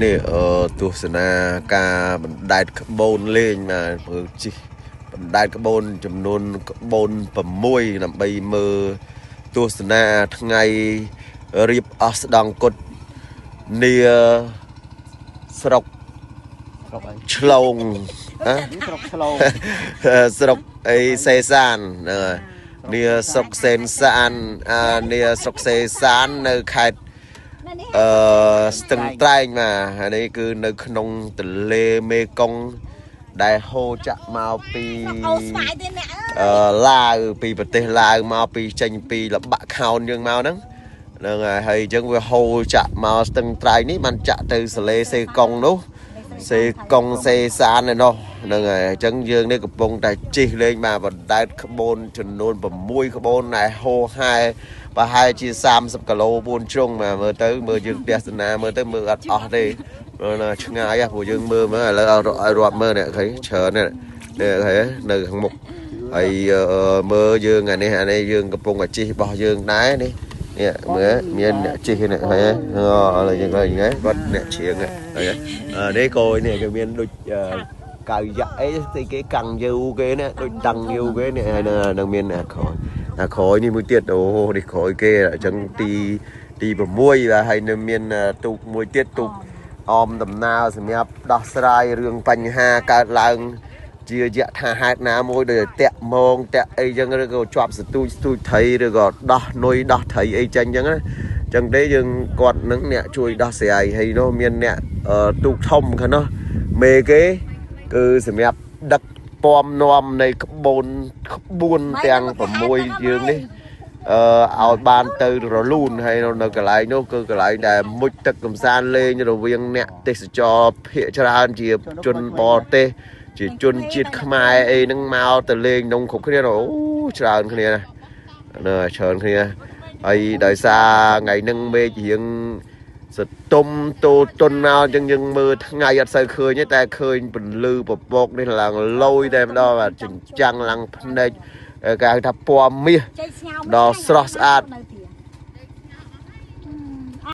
នេះទស្សនាការបណ្ដែតក្បូនលេងបាទមើលជិះបណ្ដែតក្បូនចំនួនក្បូន6ដើម្បីមើលទស្សនាថ្ងៃរៀបអស់ស្ដង់គុតនាស្រុក ស្រុកអី ឆ្លងណា ស្រុកឆ្លង ស្រុកអីសេសានហ្នឹងហើយនាស្រុកសេនសានអានាស្រុកសេសាននៅខេត្តអឺស្ទឹងត្រែងបាទហើយនេះគឺនៅក្នុងទន្លេមេគង្គដែលហូរចាក់មកពី អូស្វាយទេអ្នក អឺឡាវពីប្រទេសឡាវមកពីចេញពីលបាក់ខោនយើងមកហ្នឹងហ្នឹងហើយហើយអញ្ចឹងវាហូរចាក់មកស្ទឹងត្រែងនេះបានចាក់ទៅសលេសេកុងនោះសេកុងសេសានឯនោះហ្នឹងហើយអញ្ចឹងយើងនេះកំពុងតែជិះលេងបាទបណ្ដែតក្បូនចំនួន6ក្បូនដែលហូរហែប្រហែលជា30គីឡូ4ជ្រុងបាទមើលទៅមើលយើងទស្សនាមើលទៅមើលអត់អស់ទេមើលណាឆ្ងាយហ៎ព្រោះយើងមើលមើលឥឡូវឲ្យរាប់មើលនេះឃើញច្រើននេះនេះឃើញនៅខាងមុខហើយមើលយើងអានេះអានេះយើងកំពុងតែជិះរបស់យើងដែរនេះនេះមើលមានអ្នកជិះនេះឃើញឥឡូវយើងឃើញហ្នឹងគាត់អ្នកច្រៀងឃើញនេះគោនេះគេមានដូចកៅយ៉ាក់អីស្អីគេកាំងយូគេនេះដូចតាំងយូគេនេះហើយនឹងមានអាក្រោយអាក្រោយនេះមួយទៀតអូនេះក្រោយគេអញ្ចឹងទីទី6បាទហើយនៅមានទូកមួយទៀតទូកអមដំណើរសម្រាប់ដោះស្រាយរឿងបញ្ហាកើតឡើងជាយថាហេតុណាមួយដូចតាក់មងតាក់អីចឹងឬក៏ជាប់សទូចស្ទូចត្រីឬក៏ដោះនុយដោះត្រីអីចេញចឹងណាចឹងទេយើងគាត់នឹងអ្នកជួយដោះស្រាយហើយនោះមានអ្នកទូកធំខាងនោះមេគេគឺសម្រាប់ដឹកពំនាំនៃក្បូនក្បួនទាំង6យើងនេះអឺឲ្យបានទៅរលូនហើយនៅកន្លែងនោះគឺកន្លែងដែលមុជទឹកកំសាន្តលេងរវាងអ្នកទេសចរភាគច្រើនជាជនបរទេសជាជនជាតិខ្មែរអីហ្នឹងមកទៅលេងក្នុងគ្រប់គ្នាអូច្រើនគ្នាណាណាច្រើនគ្នាហើយដោយសារថ្ងៃហ្នឹងមេឃរៀងសតុំតូតុនមកអញ្ចឹងយើងមើលថ្ងៃអត់សូវឃើញទេតែឃើញពន្លឺពពកនេះឡើងលយតែម្ដងបាទចិញ្ចាំងឡើងភ្នែកគេហៅថាពណ៌មាស ចេញស្ងោ ដ៏ស្រស់ស្អាត